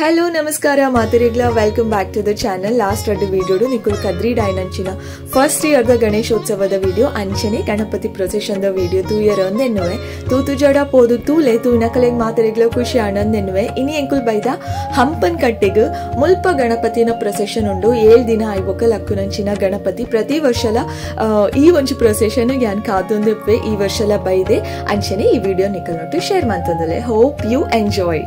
Hello ನಮಸ್ಕಾರ ಮಾತರಿಗ್ಲ, welcome back to the channel. Last ಅಡ್ಡು ವಿಡಿಯೋಡು ನಿಕುಲ್ ಕದ್ರಿ ಡೈನಂಚಿನ ಫಸ್ಟ್ ಇಯರ್ the ಗಣೇಶೋತ್ಸವದ ವಿಡಿಯೋ ಅಂಚನೆ ಗಣಪತಿ ಪ್ರೊಸೆಷನ್ the video ತೂಯರ್ ಒಂದೆನ್ನುವೆ ತೂತು ಜಡ ಪೋದು ತೂಲೆ ತೂನಕಲೆಗ್ ಮಾತರಿಗ್ಲ ಖುಷಿ ಆನಂದೆನ್ನುವೆ. ಇನಿ ಎಂಕುಲ್ ಬೈದ ಹಂಪನ್ ಕಟ್ಟೆಗ್ ಮುಲ್ಪ ಗಣಪತಿನ ಪ್ರೊಸೆಷನ್ ಉಂಡು. 7 ದಿನ ಆಯ್ಬೊಕ ಲಕ್ಕುನಂಚಿನ ಗಣಪತಿ ಪ್ರತಿ ವರ್ಷಲ ಈ ಒಂಜಿ ಪ್ರೊಸೆಷನ್ ಯಾನ್ ಕಾತೊಂದಿಪ್ಪೆ. ಈ ವರ್ಷಲ ಬೈದೆ ಅಂಚನೆ ಈ ವಿಡಿಯೋ ನಿಕಲ್ ನೊಟ್ಟು ಶೇರ್ ಮಾಡ್ತಂದಲೆ. Hope you enjoy.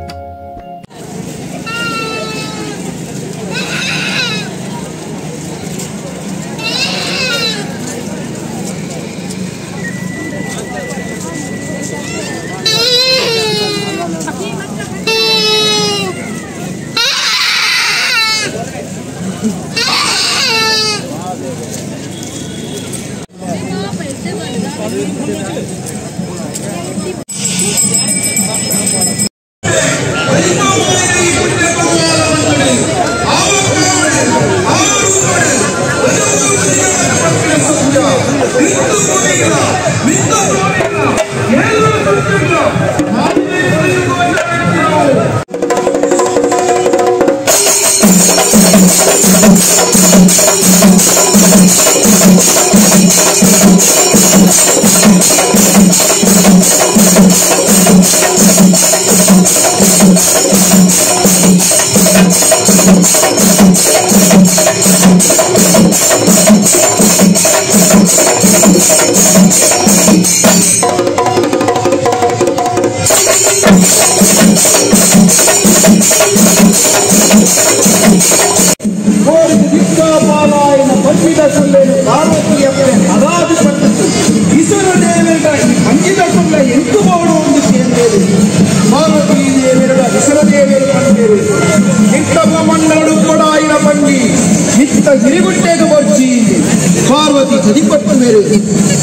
Parvati ಚದಿಪಟ್ಟುವೇರು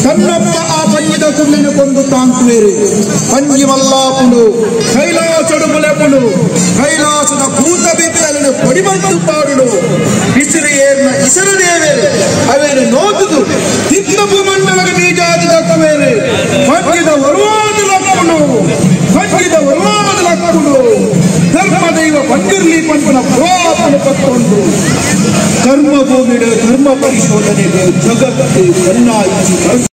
ತನ್ನಪ್ಪ ಆ ಪಂಜಿದ ಸುಳ್ಳಿನ ಕೊಂದು ತಾಂತುವೇರು. ಪಂಜಿ ಮಲ್ಲಾಪುಡು ಕೈಲಾಸಡು ಮುಲೆಪುಡು ಕೈಲಾಸದ ಭೂತ ಬಿದ್ದలను ಪಡಿಬಂದು ಪಾಡುಡು. ಬಿಸಿಲು ಏರ್ನ ಇಸರು ದೇವೇರು ಅವೇನು ನೋತುದು ತಿತ್ತಪು ಮಂಡಲದ ಬೀಜಾದಿ ದಕ್ಕುವೇರು. ಪಂಜಿದ ವರುವಾದ ಲಕ್ಕುಡು ಪಂಜಿದ ವರುವಾದ ಲಕ್ಕುಡು ಧರ್ಮದೈವ ಪಂಜುರ್ಲಿ ಪಂಪನ ಪುರಾತನ ಪತ್ತೊಂದು ಧರ್ಮಭೂಮಿಡ ಧರ್ಮ ಪರಿಶೋಧನೆಗೆ ಜಗತ್ತು ಕಣ್ಣಾಯಿಸಿ.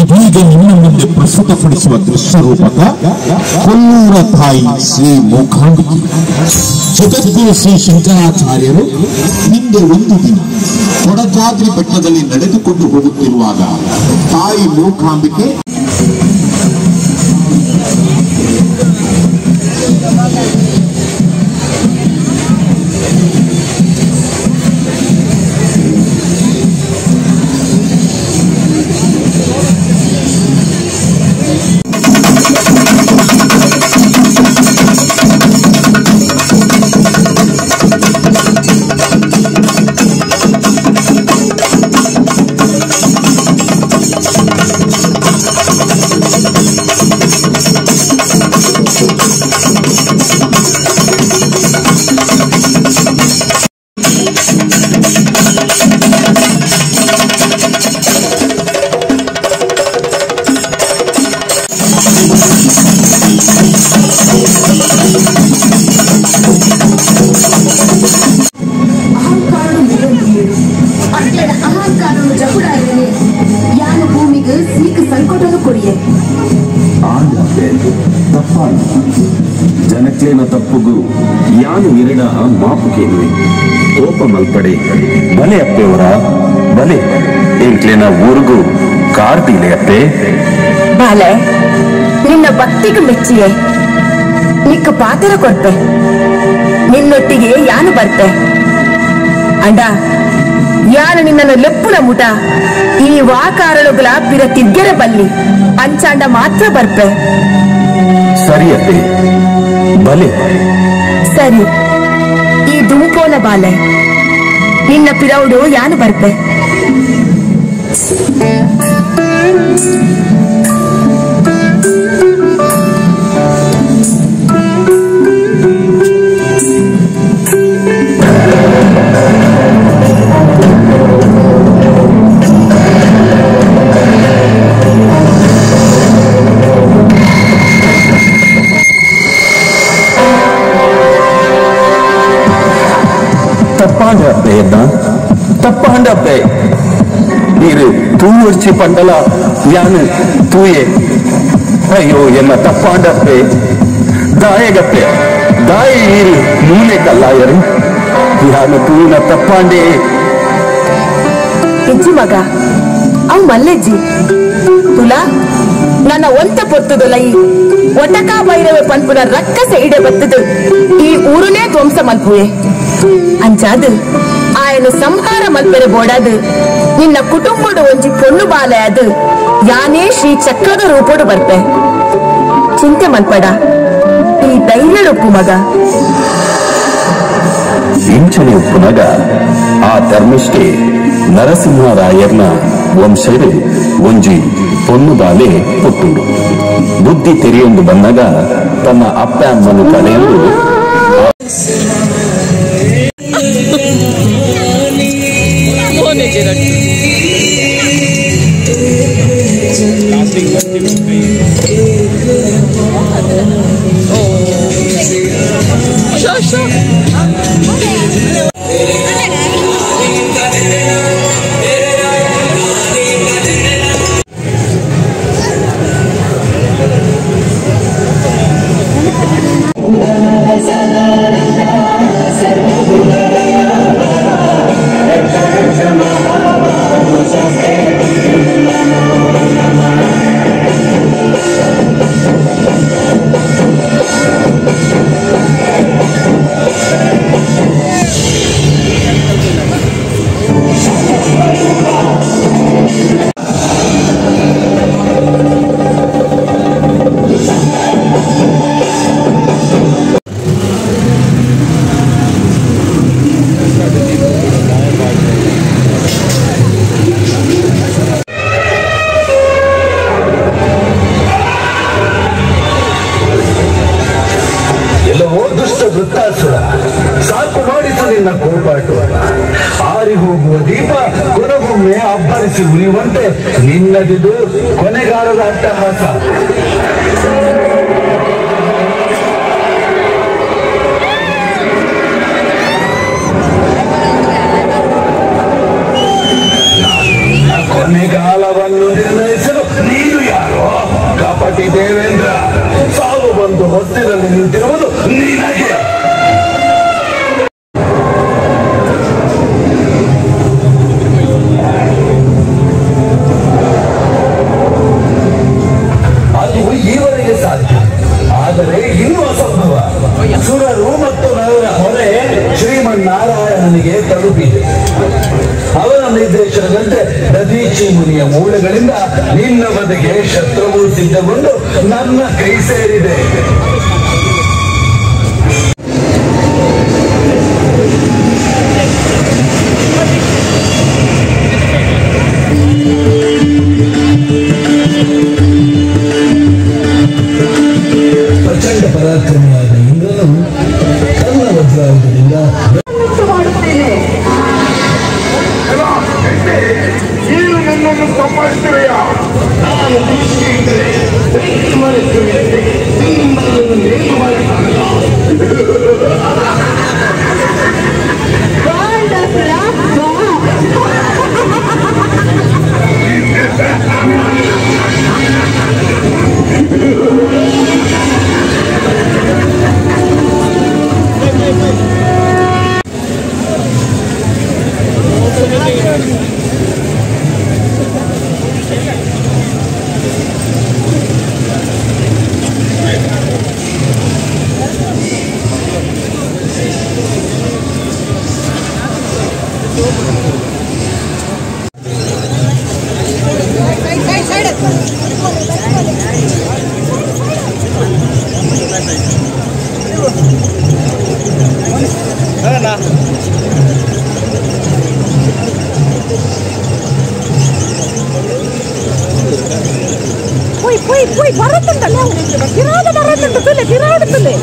ಇದೀಗ ನಿಮ್ಮ ಮುಂದೆ ಪ್ರಸ್ತುತಪಡಿಸುವ ದೃಶ್ಯ ರೂಪಕ ಕೊಲ್ಲೂರ ತಾಯಿ ಶ್ರೀ ಮೂಕಾಂಬಿಕೆ. ಜಗದ್ಗುರು ಶ್ರೀ ಶಂಕರಾಚಾರ್ಯರು ಹಿಂದೆ ಒಂದು ದಿನ ಕೊಡಚಾದ್ರಿ ಬೆಟ್ಟದಲ್ಲಿ ನಡೆದುಕೊಂಡು ಹೋಗುತ್ತಿರುವಾಗ ತಾಯಿ ಮೂಕಾಂಬಿಕೆ ಸಂಕಟನು ಕೊರಿಯೆ. ಆಂಡಪ್ಪೆ ತಪ್ಪಾಂಡ ಜನಕ್ಲೇನ ತಪ್ಪುಗು ಯಾನು ಇರಡ ಮಾಪು ಕೇಳುವೆ ಕೋಪ ಮಲ್ಪಡೆ ಬಲೆ ಅಪ್ಪೆಯವರ ಬಲೆ ಎಂಕ್ಲೇನ ಊರುಗು ಕಾರ್ದಿಲೆ ಅಪ್ಪೆ. ಬಾಲೆ ನಿನ್ನ ಭಕ್ತಿಗೆ ಮೆಚ್ಚಿಯೆ ನಿಕ್ಕ ಪಾತ್ರ ಕೊರ್ಪೆ, ನಿನ್ನೊಟ್ಟಿಗೆ ಯಾನು ಬರ್ಪೆ. ಅಂಡ ಯಾನು ನಿನ್ನನ್ನು ಲೆಪ್ಪುನ ಮುಟ ಈ ವಾಕಾರಳುಗಳ ಪಿರ ತಿಗ್ಗೆರ ಬಲ್ಲಿ ಅಂಚಾಂಡ ಮಾತ್ರ ಬರ್ಪೆ. ಸರಿಯಪ್ಪೆ ಬಲೆ. ಸರಿ ಈ ದುಂಪೋಲ ಬಾಲೆ ನಿನ್ನ ಪಿರೌಡು ಯಾನು ಬರ್ಪೆ. ತಪ್ಪಾಂಡ ಅಪ್ಪೆ ಎನ್ನ ತಪ್ಪಾಂಡ ಅಪ್ಪೆ ನೀರು ತೂವರ್ಚಿ ಪಂಡಲ ಯಾನು ತೂಯೆ. ಅಯ್ಯೋ ಎನ್ನ ತಪ್ಪಾಂಡ ಅಪ್ಪೆ ದಾಯಗಪ್ಪೆ ದಾಯ ನೀರು ಮೂಲೆ ಕಲ್ಲಾಯರು ಯಾನು ತೂನ ತಪ್ಪಾಂಡೆ. ಹೆಜ್ಜಿ ಮಗ ಅವು ಮಲ್ಲೆಜ್ಜಿ ತುಲಾ ನನ್ನ ಒಂತ ಪೊತ್ತುದೊಲ ಈ ಒಟಕಾ ಭೈರವೆ ಪನ್ಪುನ ರಕ್ಕಸ ಇಡೆ ಬತ್ತದು ಈ ಊರುನೇ ಧ್ವಂಸ ಮಲ್ಪುವೆ. ಅಂಚಾದು ಆಯನು ಸಂಹಾರ ಮಲ್ಪೆರೆ ಬೋಡಾದು ನಿನ್ನ ಕುಟುಂಬಡು ಒಂಜಿ ಪೊಣ್ಣು ಬಾಲೆ ಅದು ಯಾನೇ ಶ್ರೀ ಚಕ್ರದ ರೂಪಡು ಬರ್ಪೆ. ಚಿಂತೆ ಮಲ್ಪಡ ಈ ಧೈರ್ಯಡೊಪ್ಪು ಮಗ. ಇಂಚನೆ ಉಪ್ಪುನಗ ಆ ಧರ್ಮಿಷ್ಠೆ ನರಸಿಂಹರಾಯರ್ನ ವಂಶರು ಒಂಜಿ ಪೊಣ್ಣು ಬಾಲೆ ಪುಟ್ಟುಂಡು. ಬುದ್ಧಿ ತೆರೆಯೊಂದು ಬಂದಾಗ ತನ್ನ ಅಪ್ಪ ಅಮ್ಮನು ಕಳೆಯಲು ಸಾಕು ಮಾಡಿಸು ನಿನ್ನ ಕೋಪಾಟವನ್ನು. ಆರಿ ಹೋಗುವ ದೀಪ ಕೊನೆಗೊಮ್ಮೆ ಅಬ್ಬರಿಸಿ ಉರಿಯುವಂತೆ ನಿನ್ನದಿದು ಕೊನೆಗಾಲದ ಅಟ್ಟಹಾಸ. ಕೊನೆಗಾಲವನ್ನು ನಿರ್ಣಯಿಸಲು ನೀನು ಯಾರೋ? ಕಪಟಿ ದೇವೇಂದ್ರ, ಸಾವು ಬಂದು ಹೊತ್ತಿನಲ್ಲಿ ನಿಂತಿರುವುದು ನಿನಗೆ. ಅದು ಈವರೆಗೆ ಸಾಧ್ಯ, ಆದರೆ ಇನ್ನೂ ಅಸಂಭವ. ಸುರರು ಮತ್ತು ನರರ ಹೊರೆ ಶ್ರೀಮನ್ನಾರಾಯಣನಿಗೆ ತಲುಪಿದೆ. ಅವನ ನಿರ್ದೇಶನದಂತೆ ದಧೀಚಿ ಮುನಿಯ ಮೂಳೆಗಳಿಂದ ನಿನ್ನ ಬದಗೆ ಶತ್ರುವು ಸಿದ್ಧಗೊಂಡು ನನ್ನ ಕೈ ಸೇರಿದೆ. ಪ್ರಚಂಡ ಪರಾಕ್ರಮಿಯಾದ ಇಂದ್ರನು ತನ್ನ ವಜ್ರಾಯುಧದಿಂದ ಮಾಡುತ್ತೇನೆ. ನೀನು ನನ್ನನ್ನು ಸಂಭಾಳಿಸುವೆಯಾ? ನಾನು ದೃಷ್ಟಿ ಇದ್ದರೆ ಬೆಂಕಿ ಮರೆಸುವೆ. ನಿನ್ನನ್ನು ಪೋಯ್ ಪೋಯ್ ಪೋಯ್ ಬರತ್ತುಂಡಲ್ಲ ಬಿರಾದ ಬರತ್ತುಂಡು ತುಲೆ ಬಿರಾಡು ತುಲೆ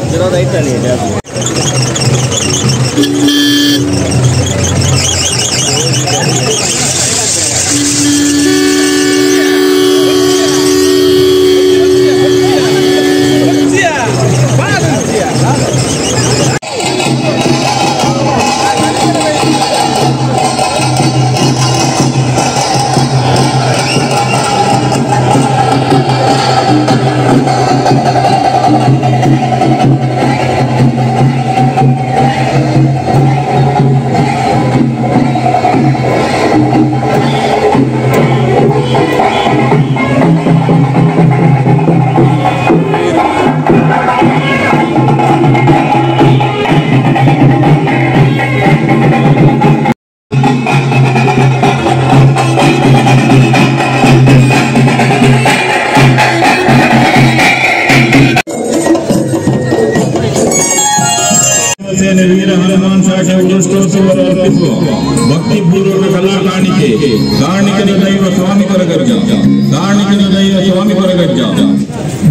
ವೀರ ಹನುಮಾನ್ ಸಾಹೇಬ್ ಅರ್ಪಿಸುವ ಭಕ್ತಿಪೂರ್ವಕ ಕಲಾ ಕಾಣಿಕೆ ಕಾಣಿಕನ ದೈವ ಸ್ವಾಮಿ ಕೊರಗಜ್ಜ, ಕಾಣಿಕನ ದೈವ ಸ್ವಾಮಿ ಕೊರಗಜ್ಜ.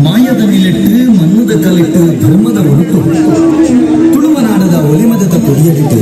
ಮಾಯದ ನಿಲೆಟ್ಟು ಮನ್ನದ ಕಲಿಟ್ಟು ಧರ್ಮದ ಒರಟು ತುಳುವನಾಡದ ಒಲಿಮದದ ಕೊಡಿಯಡಿಟ್ಟು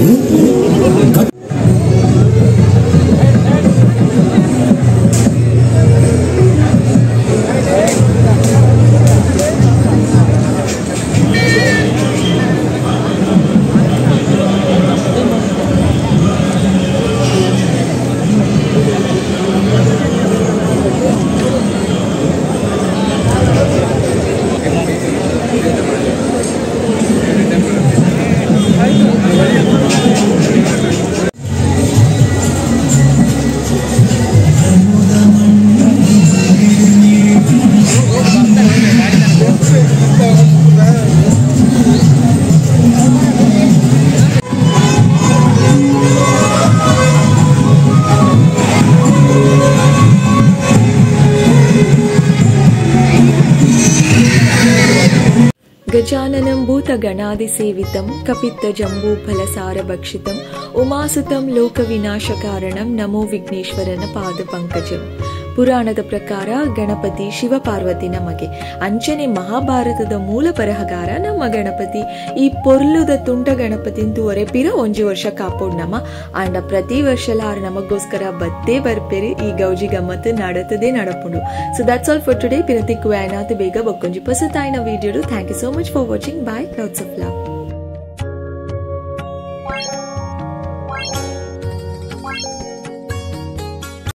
ಗಜಾನನಂ ಭೂತಗಣಾದಿಸೇವಿತಂ ಕಪಿತ್ತ ಜಂಬೂಫಲಸಾರಭಕ್ಷಿತಂ ಉಮಾಸುತಂ ಲೋಕವಿನಾಶಕಾರಣಂ ನಮೋ ವಿಘ್ನೇಶ್ವರನ ಪಾದಪಂಕಜಂ. ಪುರಾಣದ ಪ್ರಕಾರ ಗಣಪತಿ ಶಿವಪಾರ್ವತಿ ನಮಗೆ ಅಂಚನೆ ಮಹಾಭಾರತದ ಮೂಲ ಬರಹಗಾರ ನಮ್ಮ ಗಣಪತಿ. ಈ ಪೊರ್ಲುದ ತುಂಟ ಗಣಪತಿಂತು ಒರೆ ಪಿರ ಒಂಜಿ ವರ್ಷ ಕಾಪೋಡ್ ನಮ ಆಂಡ ಪ್ರತಿ ವರ್ಷಲ ಆರ್ ನಮಗೋಸ್ಕರ ಬತ್ತೇ ಬರ್ಪೇರಿ. ಈ ಗೌಜಿ ಗಮ್ಮತ್ತು ನಡತದೇ ನಡಪುಂಡು. So that's all for today. ಪಿರತಿಕ್ಕು ಆಯ್ನಾತ್ ಬೇಗ ಬೊಕ್ಕೊಂಜಿ ಪೊಸತಾಯಿನ video. Thank you so much for watching. Bye. Lots of love.